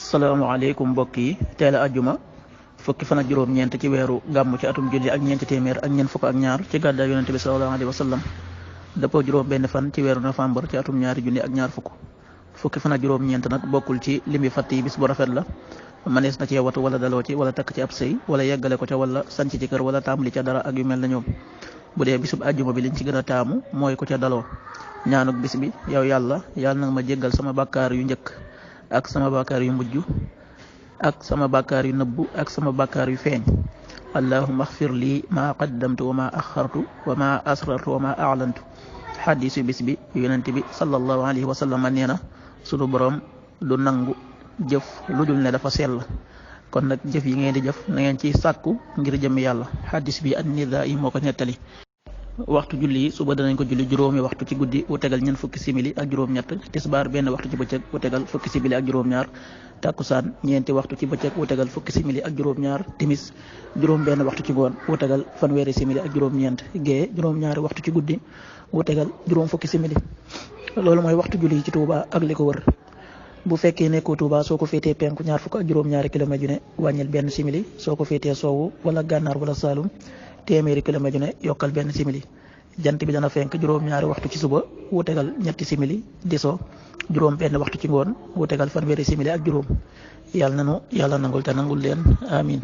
salaamaaleykum mbokk yi teel a ajjuma fukki fan ak juróom-ñeent ci weeru gàmm ci atum junni ak ñeenti téeméer ak ñeent fukk ak ñaar ci gàddaay yonente bi sallallahu alayhi wa sallam dëppoo juróom benn fan ci weeru novembre ci atum ñaari junni ak ñaar fukki fan ak juróom-ñeent nag bokkul ci limi fatt yi bis bu rafet la manees na cee watu wala daloo ci wala takk ci ab sëy wala yeggale ko ca wala sanc ci kër wala taamali ca dara ak yu mel na ñoom bu dee bisub ajjuma bi liñ ci gën a taamu mooy ko ca daloo ñaanuk bis bi yow yàlla nag ma jéggal sama bàkkaar yu njëkk ak sama bàkkaar yu mujj ak sama bàkkaar yu nëbbu ak sama bàkkaar yu feeñ allahumma axfir lii maa qaddamtu wa maa axartu wa maa asrartu wa maa a'lantu xadiisu bis bi yonent bi sallallahu alayhi wa sallam nee na sunu borom du nangu jëf lu dul ne dafa sell kon nag jëf yi ngeen di jëf na ngeen ciy sàkku ngir jëmm yàlla xadiis bi an-Nidaa'i moo ko nettali. waxtu julli yi suba danañ ko julli juróomi waxtu ci guddi wu tegal ñeent fukki simili ak juróom-ñett tisbaar benn waxtu ci bëccëg wu tegal fukki simili ak juróom-ñaar takkusaan ñeenti waxtu ci bëccëg wu tegal fukki simili ak juróom-ñaar timis juróom benn waxtu ci ngoon wu tegal fanweeri simili ak juróom-ñeent gée juróom-ñaari waxtu ci guddi wu tegal juróom fukki simili loolu mooy waxtu julli yi ci Touba ak li ko wër bu fekkee nekkoo Touba soo ko féetee penku ñaar fukk ak juróom-ñaari kilomètre yu ne wàññil benn simili soo ko féetee soowu wala gànnaar wala Saalum téeméeri kilomètre yu ne yokkal benn simili jant bi dana fenk juróom-ñaari waxtu ci suba wu tegal ñetti simili di so juróom benn waxtu ci ngoon wu tegal fanweeri simili ak juróom yàlla nangul te nangul leen amin